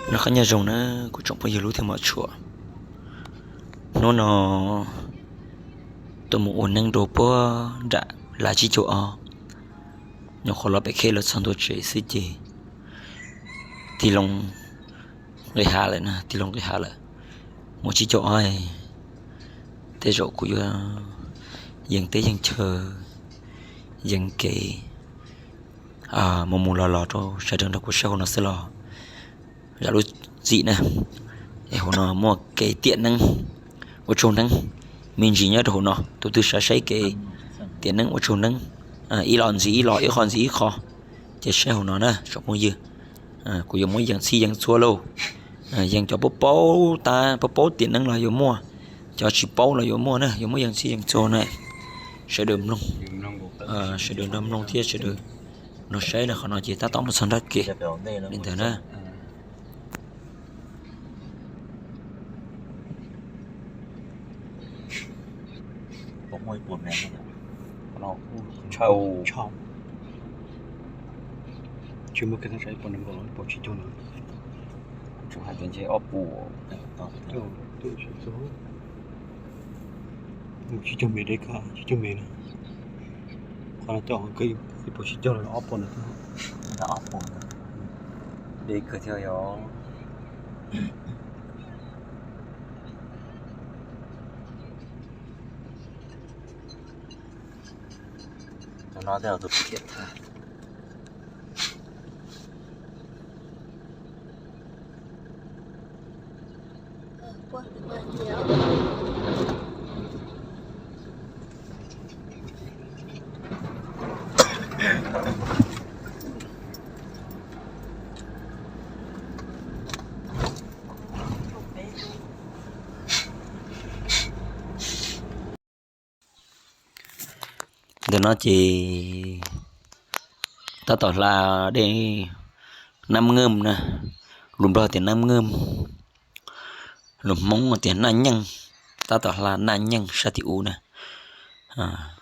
Noj qab nyob zoo na kuv tsoom phooj ywg hlub thiab mos tshua. Hnub no tuaj mus ua neeb rau puag nram hlav tsib caug ob, nyuam qhuav los pem khej los txog ntua tsev xwb ces tig loo nqis hav lawm na, tig loo nqis hav lawm. Mus tsib caug ob, tej zaum kuv yuav yees teb yees chaw, yees kev mus mus los los rau sawv daws nrog kuv saib hauv no xwb los zam lub txim na. Es hauv no muaj kev tiam neeb, ua tsaug neeb me ntsis nyob rau hauv no, tus twg xav saib kev tiam neeb ua tsaug neeb, ib los ntxiv ib los, ib qho ntxiv ib qho, ces saib hauv no na tsoom phooj ywg. Kuv yuav muab yees txhij yees txhua lauj. Yees cov paub paub tab, paub paub tiam neeb los yuav muaj, cov tsis paub los yuav muaj na, yuav muab yees txhij yees txhua na. Sawv daws mloog, sawv daws nrog mloog thiab sawv daws nrog saib na. Qhov no ces tab tom mus txog nrab kev li ntawd na. Tsis muaj kev thaj tsam ib puas nees nkaum los ib puas tsib caug no. Tsuas hais tias ntshe ob puas. Mus tsib caug mev deb kawg, tsib caug mev na. Qhov no coj ib puas tsib caug los ob puas ntawd thiab. Ob puas deb kawg thiab yog. Tus no tej zaum tus khiav tag. Ntawm no ces tab tom hla dej Nab Nkeej na, lus Nplog tias Nab Nkeej, lus Hmoob tias Naj Nyeej, tab tom hla Naj Nyeej sab tim ub na.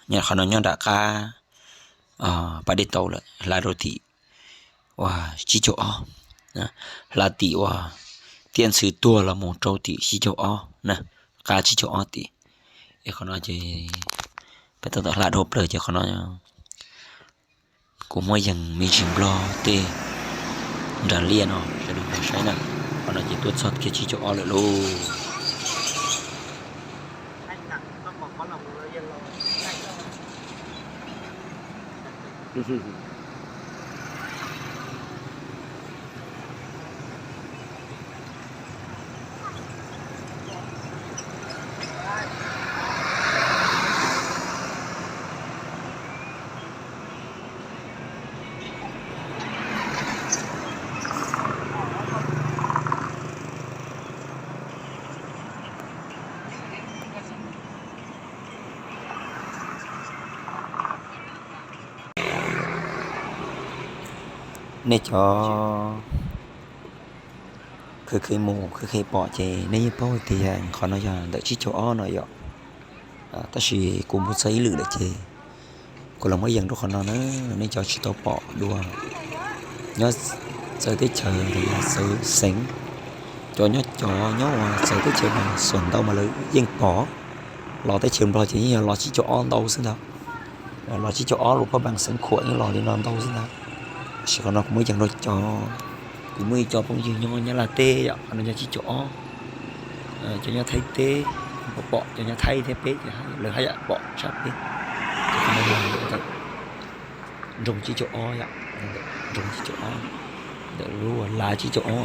Nyob qhov no nyob nram qab pas dej tauv lawm, hla rau tim uas tsib caug ob, hla tim uas Tiaj Ntxhw tuag los mus rau tim tsib caug ob na, qab tsib caug ob tim. Es qhov no ces peb tab tom hla dhau plaws ces qhov no kuv muab yees me ntsis Nplog tej nram liaj no sawv daws saib na. Qhov no ces tuaj txog kiag tsib caug ob lawm lauj. Nej cov kheev kheev mus kheev kheev pom ces nej yeej paub tias qhov no yog ntawm tsib caug ob no yom. Tab sis kuv mus txog ib lwm lawm ces kuv los muab yees rau qhov no na. Nej cov tsis tau pom dua, nyob txawv teb chaws los yog txawv xeev, cov nyob cov nyob uas txawv teb chaws mas xuas ntau mas lawv yeej pom. Los teb chaws Nplog ces yeej yog los tsib caug ob ntau xwb ntag. Los tsib caug ob lub phab npas xeev khuam yeej los li no ntau xwb ntag. Tab sis qhov no kuv muab yees rau cov, kuv muaj ib co phooj ywg nyob Nyab Laj teb yom, qhov no yog tsib caug ob. Cov nyob Thaib teb pom, cov nyob Thaib thiab peb ces lawv haj yam pom tshaj peb. Ces qhov no yog ntawm nroog tsib caug ob yom, nroog tsib caug ob, ntawm lub hlav tsib caug ob,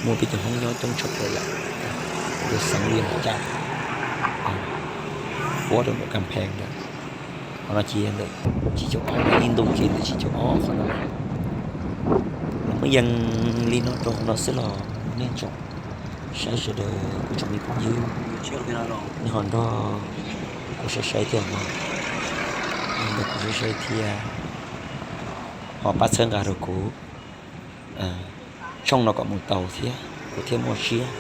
muaj peb cov Hmoob nyob coob tshaj plaws yom, lub xeev li cas, puab rau nram Kas Phees ntawd. Qhov no ces ntawm tsib caug ob, ib ntu ces ntawm tsib caug ob qhov no. Los muab yees li no rau qhov no xwb los nej tsoom saib sawv daws kuv tsoom me phooj ywg, nej ho nrog kuv saib saib thiab mog, nrog kuv saib saib thiab, ho pab txhawb nqa rau kuv tshooj no kom mus tau thiab kuv thiaj muaj siab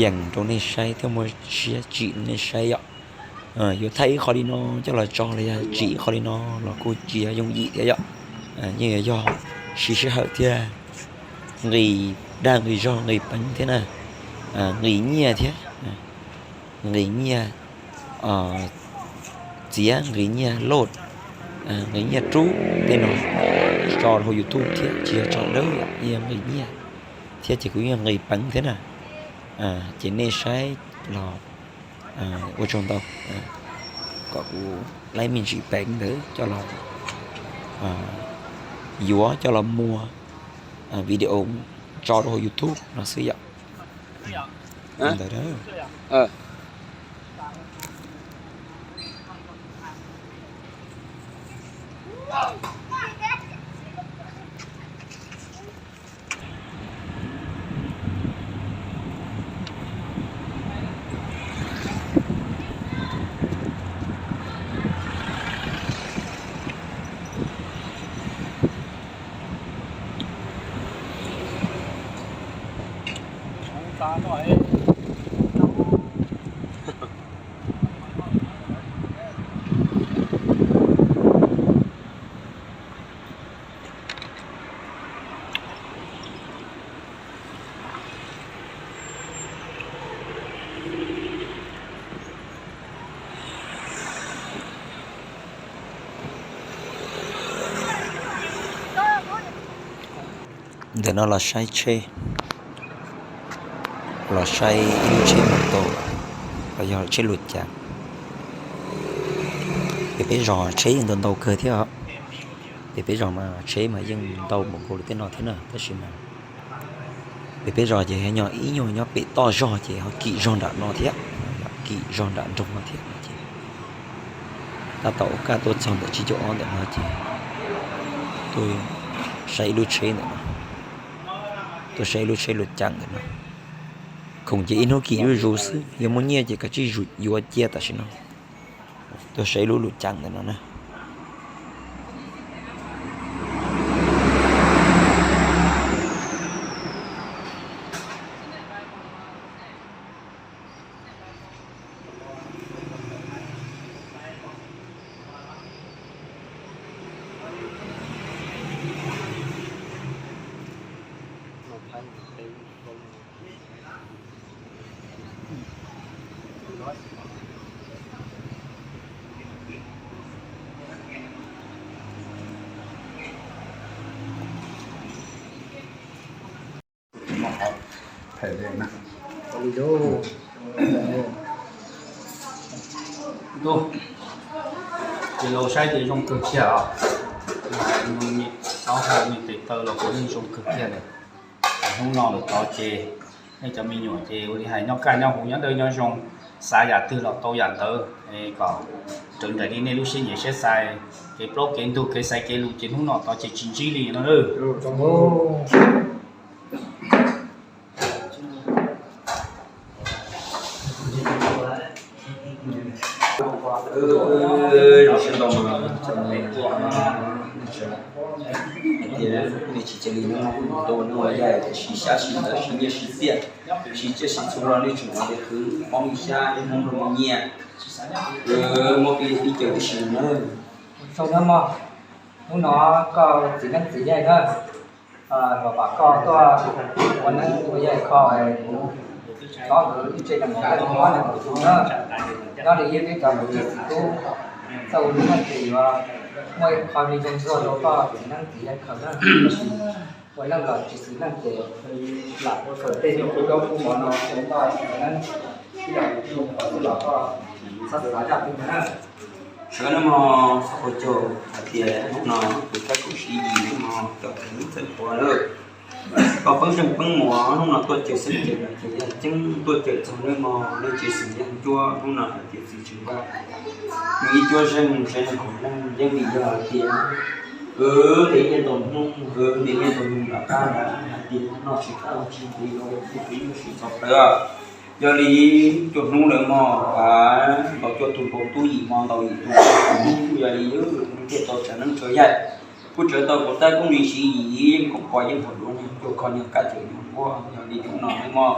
yees rau nej saib thiab muaj siab tsim rau nej saib yom. Yuav thaij ib qho li no coj los tso los yog tsim ib qho li no los kuj tsis yog yooj yim thiab yom. Yeej yuav yog siv sij hawm thiab nqis dag nqi zog nqi peev thiab na, nqi nyiaj thiab, nqi nyiaj txiav, nqi nyiaj load, nqi nyiaj rub tej no tso rau YouTube thiab, tsis yog tso dawb, yog nqi nyiaj thiab ces kuj yog nqi peev thiab na. Ces nej saib los ua tsaug ntau, kom kuv laib me ntsis peev ntawd coj los yuav coj los muag video tso rau hauv YouTube no xwb yom. Ntawd. Ntawm no los saib tsheb, los saib ib lub tsheb mus tau, los yog tsheb luam cas. Pem peb zos tsheb yeej ntau ntau kawg thiab os. Pem peb zos mas tsheb mas yeej ntau npaum nkaus li tej no thiab na, tab sis mas pem peb zos ces nyob ib nyuag nyob pem toj zog ces ho kim zog nram no thiab, kim zog nram nroog no thiab no ces tab tom ua kaj tuaj txog ntawm tsib caug ob ntawm no ces tuaj saib ib lub tsheb ntawm no, tuaj saib ib lub tsheb luam cas ntawm no. Khoom ces ib hnub kim zuj zus xwb, yog muaj nyiaj ces kav tsij yuav cia tam sim no. Tuaj saib ib lub luam cas ntawm no na. Ces los saib ces zoo kawg kiag os. Taub hau me tes taw los kuj yeej zoo kawg kiag lawm. Hnub no lawm tod ces nej cov me nyuam ces ua li hais nyob kaj nyob huv nyob dawb nyob zoo, xav yam twg los tau yam ntawd, kom raws nraim li nej lub siab nyiam siab xaiv, kev plaub kev ntug kev xaiv kev lus ces hnub no tod ces tsis ntsib li no. Zoo siab ntau mas cov me tuaj no, hais tias nej tsis cia li nyob mus tau no yaig tiam sis xyab sis ntawv sis nyiaj sis txiaj, sis tsiaj sis txhu los nej tseem hais tias khwv poob ib xyab ib hmoob nrog muaj nyiaj, muab peb li pib caw tib si na. Zoo na mog, hnub no koj txiv neeb txiv yaig na, los pab koj tuaj ua neeb ua yaig kho, txhob ua ib tse neeg muab neeg tus na. Nyob li ib peb cov kwv tij txiv tub txawj ua neeb ces yuav muaj ib qho zoo ntxuag rau koj txiv neeb txiv yaig khaws na. Ua neej los tsis txiv neej ces lam ua khaws tej nyuag kub zaub kub mov no rau koj txiv neeb, ib yam li tsis zoo qhov twg los koj txhob xav zaj twg na. Sawv daws mog, txhob ua caug hais tias hnub no kuv tab kuv siv yim hnub no cov txawj neeb txawj qhuav lawm, koj pheej zeej pheej muas hnub no tuaj cawm xeeb cawm laus ces yog ceeb tuaj cawm txog nej mog, nej tsis xwm yog cuab hnub no hais tias txiv tsis npaj, nws ib cuab zeej zeej qhov neej yeej vim yog hais tias wb ntiaj teb ntau hnub, wb ntiaj teb ntau hnub nram qab ntawd hais tias noj tsis tau tsis nqhis los tus twb yuav sib txog plawv. Yog li cuaj hnub lawm mog, ntaus cuaj tug npau tub yim hmo ntaus yim tug, yog li wb thiaj tau tsav neeb tsav yaig, kuj tsawv tau kuv tab koob li siv yim yeej koom pom yeej haum duav nyuag cuag kho nyuag kab cawm nyuag nquab. Yog li hnub no mog,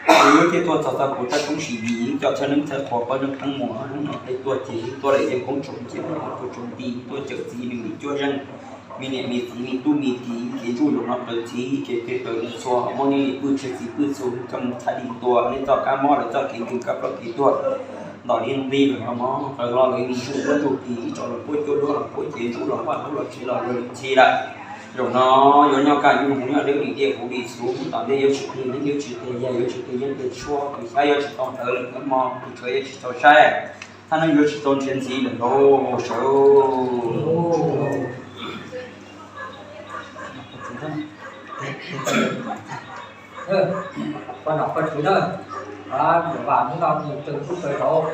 wb thiaj tuaj txog txog kuv tab koob siv yim coj txhawb neeb txhawb qhuav pab neeb qeeb muas hnub no peb tuaj ces tuaj lawm yeej koob tsoom ces tuaj tsoom nti tuaj cawm txiv nws li cuab zeej. me niam me txiv me tub me tij, kev ntsuj zaum no raws txim, kev phem raws txhua, muab nej pw tseg txim pw txhua coj mus txhais li tua, nej txoj kab mob lawv txoj kev ntsuj kab plaub kev tuag, ntom li nqi lawm no mog, qawv hlo lawv ntsuj puab ntsuj kis, ib tso los puab cuab duab los puab cev, ntsuj los vaj los tsev los luag li ntxhi lawm. Zaum no yuav nyob kaj nyob huv nyob deb li diaj huv li txhuv, tom ntej yuav tsis qhia neeb yuav tsis qhia yaig yuav tsis qhia yeeb qhia tshuaj, tus xyab yuav tsis tau ntawv lawm no mog, tus tshawv yuav tsis tau saib, thaj neeb yuav tsis tau nrhiav ntxiv lawm lauj, sawv. Poj nom poj tswv na, vam hnub no mus txog hnub txog zaum,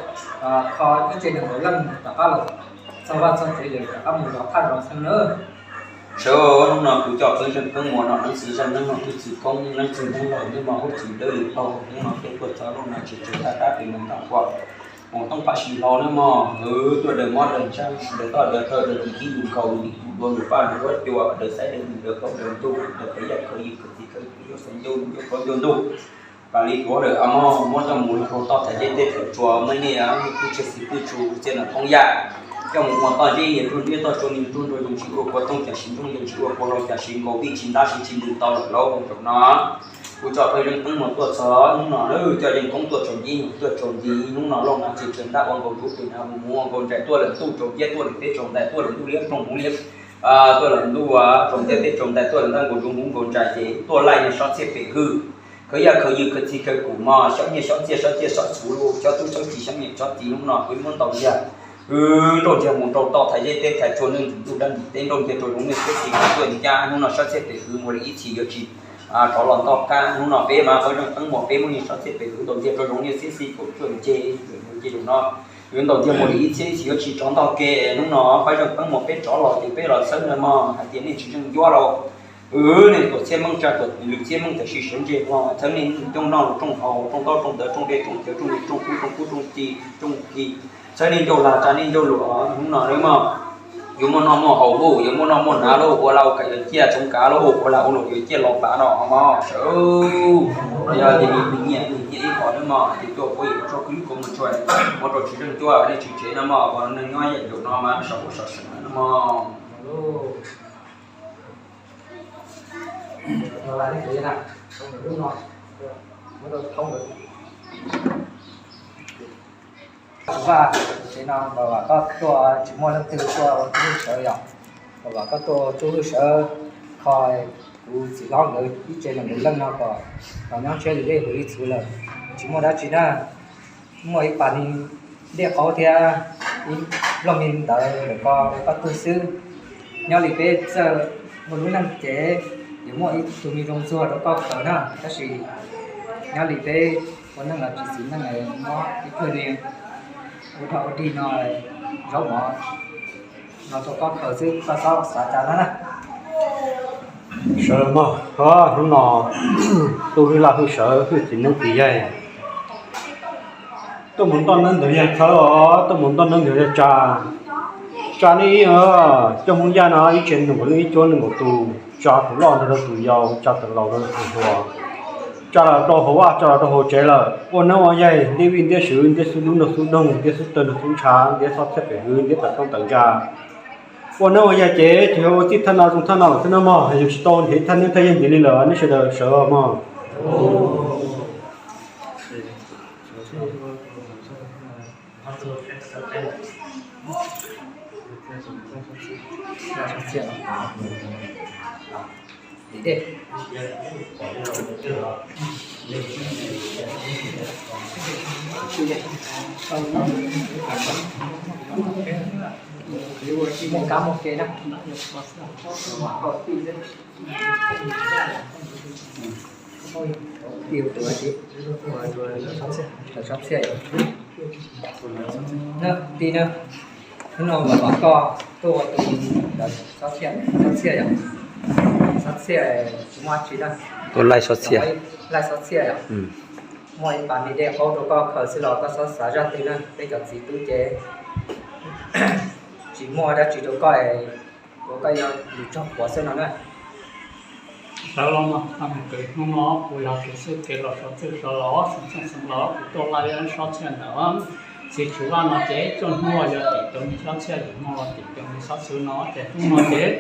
kho ib tse neeg nkaus leej rov qab los txog vaj txog tsev lawm rov qab mus zov thaj zov xeev na. Sawv, hnub no kuv coj peb zeej peb muam no, leej txiv zeej neeb no, leej txiv koob leej txiv neeb laus, nej mog, hub txiv dawb li plaub, hnub no peb tuaj txog lub no tsis tseem tab tab pem mus nram Huam, Huam Toob Pab Sib Hlau na mog, hwv tuaj daws mob daws ntsaj, daws toj daws taw, daws tus tib lus nkaus, lus tus dua, lus paj lus huab cua, daws xaiv daws ntuj, daws qaub daws ntug, daws khawv yaj khawv yws, khawv txiv khawv kws, yuav xaiv ncauj yuav qaub ncauj ntuj, pam li tuav daws a mog, muab coj mus rau toj thaiv zeb teb thaiv tsua, muaj nej pw tseg txiv pw tsu txiaj nram poob yaj, coj mus ua toj zeb yam nruab nriab toj tsua ni nruab nrua zoo tsis ua kua tooj cas siv nrooj zoo tsis ua kua hlau cas siv nkaus vij tsis ntab siv tsis lwm tau lawm lauj. Zaum no kuv coj peb zeej teeb muam tuaj txog hnub no lawm, coj yeej koob tuaj tsaus nti, tuaj tsaus nti, hnub no loj no tsis tseem ntab ua nkaus ntsuv pem na, mus ua nkaus ntsais tuaj lawm ntuj tsaus ntiab tuaj lawm teb tsaus ntais tuaj lawm ntuj liab ploog huv liab, tuaj lawm ntuj tsaus ntiab teb tsaus ntais tuaj lawm ntab nkaus ntsuv huv nkaus ntsais ces tuaj laij niag sob txhiaj pem hwj. Khawv yaj khawv yws khawv txiv khawv kws mog, xyob nyiaj xyob txiaj xyob txiaj xyob txhuv lauj, xyob tub xyob ci xyob nyiam xyob txiv hnub no kuv muab ntaus ntxiag, wb nrauj ntxiag mus rau toj thaiv zeb teb thaiv tsua neej ntim ntuj dab ntim teb, nrauj ntxiag rau zoo nej txhiab txhis kom tuaj ncaj, hnub no sob txhiaj pem hwv mus li ib txhis yuav tsis rov los ntoj kab, hnub no peb mas pab zeej teeb muam peb muab niag sob txhiaj pem hwv ntaus ntxiag rau zoo nej txhiab txhis kom tuaj ncaj, mus ncaj zaum no. Wb ntaus ntxiag mus li ib txhiab ib txhis yuav tsis rov ntoj ke, hnub no pab zeej teeb muam peb rov los ces peb los txhawb na mog, hais tias nej tsis zeej ncuab lauj. Wb nej tuam txhiab meej tsa tuam lwm txhiab meej tam sim sawv ntseg mog, txhawb nej rooj noj rooj haus, rooj taub rooj ntawv, rooj dej rooj cawv, rooj li rooj kub rooj kub rooj ci rooj ki, txhawb nej ncauj lag tsa nej ncauj luam hnub no na mog. Yuav muaj noj muaj haus lauj, yuav muaj noj muaj hnav lauj, ua lag ua kam yuav ciaj tsoov kav lauj, ua lag ua luam yuav ciaj los pav no mog sawv. Yog ces nws nyiam nws ciaj ib qho na mog, ces tuaj puab yim tso kwv lub koob mus tsuag, muab rau tsis zeej cuab nej tsis tsev na mog, ua neeg nyob yam ncaum no mas sov huab sov seem na mog. Vaj, tsev no vam vam koj tuaj tsis muaj leej twg tuaj ua tub hwj sawv yom, vam vam koj tuaj ua tub hwj sawv kho kuv txiv hlob nkawd ib tse neeg nkawd leej no kom los nyob ntshiab li dej huv li txhuv lawm, tsis muaj dab tsi na. Muaj ib pas me dej qaub thiab ib loj me ntawd lawm ko rau koj tug xwb. Nyob li peb txawj ua lub neej ces yuav muaj ib tug me zoo txuag rau koj khaws na, tab sis nyob li peb ua neej los tsis txwv neej, mob ib tug niag ua dog ua dig no, zaub mov no rau koj khaws xwb, koj txhob xav cas na na. Sawv mog, hnub no tub hwj laj hwj sawv hwj txiv neeb txiv yaig tuaj mus ntoj neeb ntawd yog thawb os, tuaj mus ntoj neeb ntawd yog tsa. Tsa nej ib, coj Hmoob Yaj no ib tsev neeg nkaum leej ib cuab neeg nkaum tus, tsa tus loj nrog rau tus yau, tsa tus laus nrog rau tus hluas, tsa los rau hauv vaj, tsa los rau hauv tsev lawm. Ua neeb ua yaig ntiab vij ntiab sw, ntiab xub dub nrog xub doog, ntiab xub tawg nrog xub ntshav, ntiab sob txhiaj pem hwv, ntiab tawm rooj tawm ntsa. Ua neeb ua yaig ces tsuas yog ua txij thaj no zoo thaj no lawm xwb na mog, yus tsis tau nrhiav thaj neeb thaj yaig ntxiv li lawm, nej sawv daws sawv mog. Muaj kab muaj kev na. Tij ua tus txiv, tsob txhiaj yom. Tij na, hnub no vam vam koj tuaj ua tus ntawd, tsob txhiaj, tsob txhiaj yom. Tsob txhiaj tsis muaj dab tsi na. Tus laij tsob txhiaj, laij tsob txhiaj yom. Muaj ib pas me dej qaub rau koj khaws xwb los koj txhob xav zaj twg na, peb cov txiv tub ces tsis muaj dab tsi rau koj, ua koj yog lus tsog quav xwb no na. Sawv los mog, hnub no kuv yog tus xwb kev los sov txwj sawv los xeev txheej xeev los kuv tuaj laij sob txhiaj ntawd. Txiv tshwm vaj no ces coj hnub los yog tim cov me sob txhiaj, yim hmo los tim cov me sob txhiaj no ces hnub no ces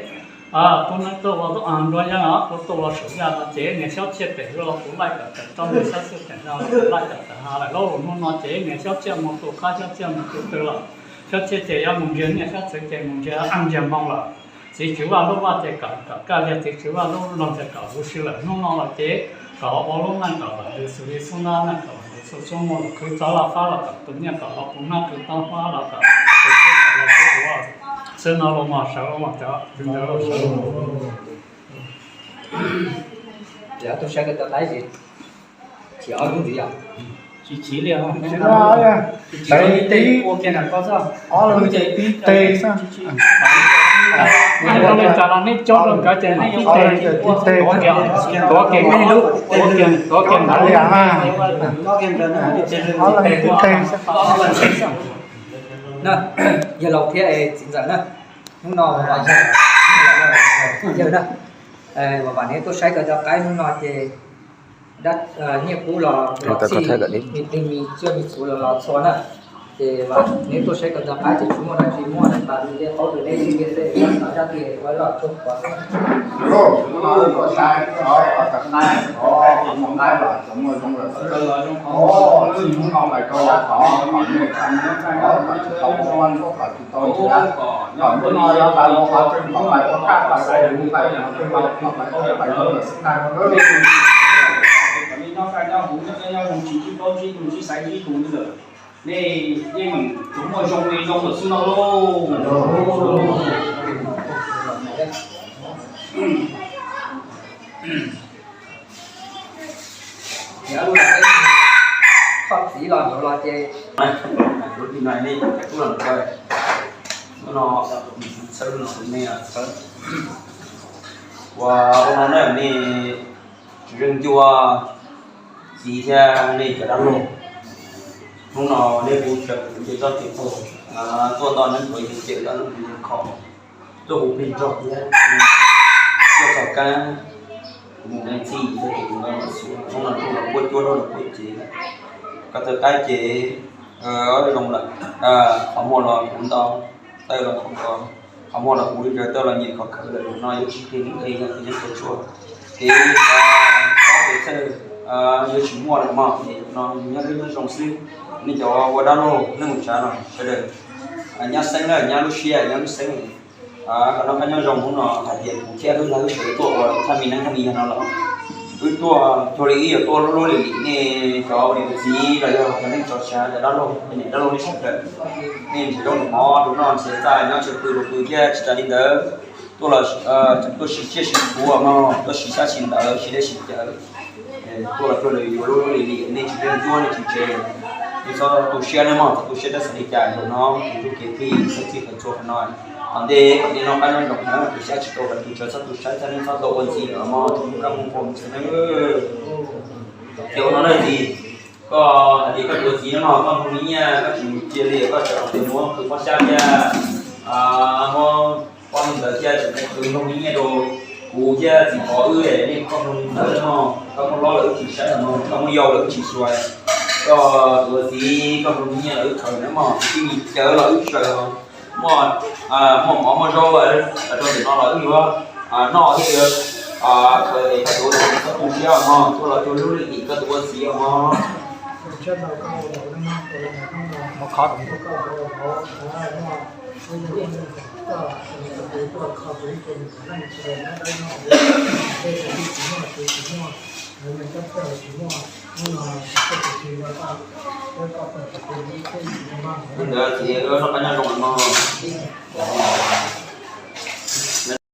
Kuv neej tuaj ua nruab yeeb os, kuv tuaj ua saum yaj no ces niag xyob txiaj pem los kuv laij kom tawm rau, niag xyob txiaj pem no los kuv laij kom tawm hav lawm lauj. Hnub no ces niag xyob txiaj mus tu qab, xyob txiaj mus tu twg lawm, xyob txiaj ces yuav mus ntsia nyiaj, xyob txwv ces mus ntsia nyiaj ntsia moo lawm. Txiv Tswv Vaj lub vaj ces kom kom kaj liag, txiv Tswv Vaj lub loog ces kom huv si lawm. Hnub no los ces kom ua lub neej kom vam ntsws xws li xub nab neej, kom vam ntsws xub xub muaj los khwv txog laj fab los kom tus nyiaj kom los puv hnab, khwv tau fab los kom tus xwb kom los puv tus. Xwb no los mas sawv los mas cov ntawd los sawv los. Tsis ob lub ntxiv yom? Tsis tsis li, tsis li, tib ua kiag nram koj xwb, ob lub ces tib teg xwb. Tau li cas los nej cob rau nkawd ces mam tib teg, tib teg, tuav kiag nej lub, tuav kiag, tuav kiag nkawd li. Ob lub tib teg xwb. Yawg laus thiab txiv ntxawm na, hnub no yawg na, vam neb tuaj saib koj cov qaib hnub no ces nyiaj kub los los txhij, me teg me tsiaj me txhuv los los txhua na. Ces vam neb tuaj saib koj cov qaib ces tsis muaj dab tsi, muaj tas li tej qaub rau neb ib pliag xwb, zaj twg ua loj tshoob kuav. Nyob kaj nyob huv, nyob nyob zoo, tsis sib paub sib tus sib xaiv sib tus li lawm. Nej yeej tsuas muaj zoo li zoo lawm xwb no lauj. Txhob txiv los ntawd los ces lub tib no nej cov tub los ntawd, lub no txhawb, lub no nej txhawb. Ua ua no nej, nej tswv zeej ncua txiv thiab nej cov dab laug, hnub no nej kuj tseem kuv nce txoj kev tuaj, tuaj nto neeb tuav yeeb cem toj neeb tuav yeeb kho, tuaj hu plig nrog thiab tuaj txog kab, kuv mus ntxhi thiab kuv mus ntxhi, hnub no kuj los puab cuab, hnub no puab cev, koj txawj qaib ces zoo lawm, qhov muag los kuv nto, tawj los kuv nto, qhov muag los kuv li ntawd tawj los nyiam khov khawv lawm, no yuav tsis qhia neeb qhia yaig qhia yeeb qhia tshuaj, ces ob peb txhawj yuav tsis muaj lawm mog, no yus nyob deb nyob zoo xwb. Nej cov ua dab laug neej ua tsav no sawv daws nyab xeeb na, nyab lub siab nyab lub xeeb. Qhov no qab nyob zoo hnub no hais tias kuv thiab wb laug wb sawv daws tuaj ua thaj mi neeb thaj mi yaig no los wb tuaj cuag li ib yam tuaj lub lub lim lim nej cov ua niam ua txiv los yog cov neej cov tsav cov dab laug, niam dab laug nej sawv daws, nej nrhiav zaub nrhiav mov rau noj, nrhiav txaj nyob, nrhiav pw rau pw thiab tsis tas li ntawd tuaj los tuaj sim tsiaj sim txhuv mog, tuaj sim xyab sim ntawv sim dej sim cawv, tuaj los tuaj lawm yuav lub lub lim lim nej tsis leej cuab nej tsis tsev, nej txhob tu siab nawb mog, txhob tu siab tab sis li cas zaum no tus tub kev plig txhob txij qhov txhua qhov no. Tom ntej kom nej noj qab nyob zoo na, tus xyab tsis tau los tus tsawv txhob tu siab thiab nej txhob tau ua ntxiv lawm mog, tsis muaj kab muaj npua mus txog na. Ces ua no na txiv, koj hais tias koj tus txiv no koj mloog li nyiaj koj tsis mus cia li koj tseem hais tias muab qhwv pob xyab thiab muab pob ntawd thiab tseem qhwv mloog li nyiaj rau kuv thiab txiv pov wb, nej koj mloog li ntawd na mog, koj muaj hlob lawm wb tsis saib los mog, koj muaj yau lawm wb tsis xyuas, koj tus txiv koj mloog li nyiaj lawm wb khaws na mog, tib mi cawv los wb saws, muaj muaj mov muaj zaub rau ntawm no los wb yuav noj thiab, khaws es koj tus txiv txhob tu siab mog, tuaj los tuaj lub lub lim lim koj tus ua txiv mog. Ntawd txiv, noj qab nyob zoo mog.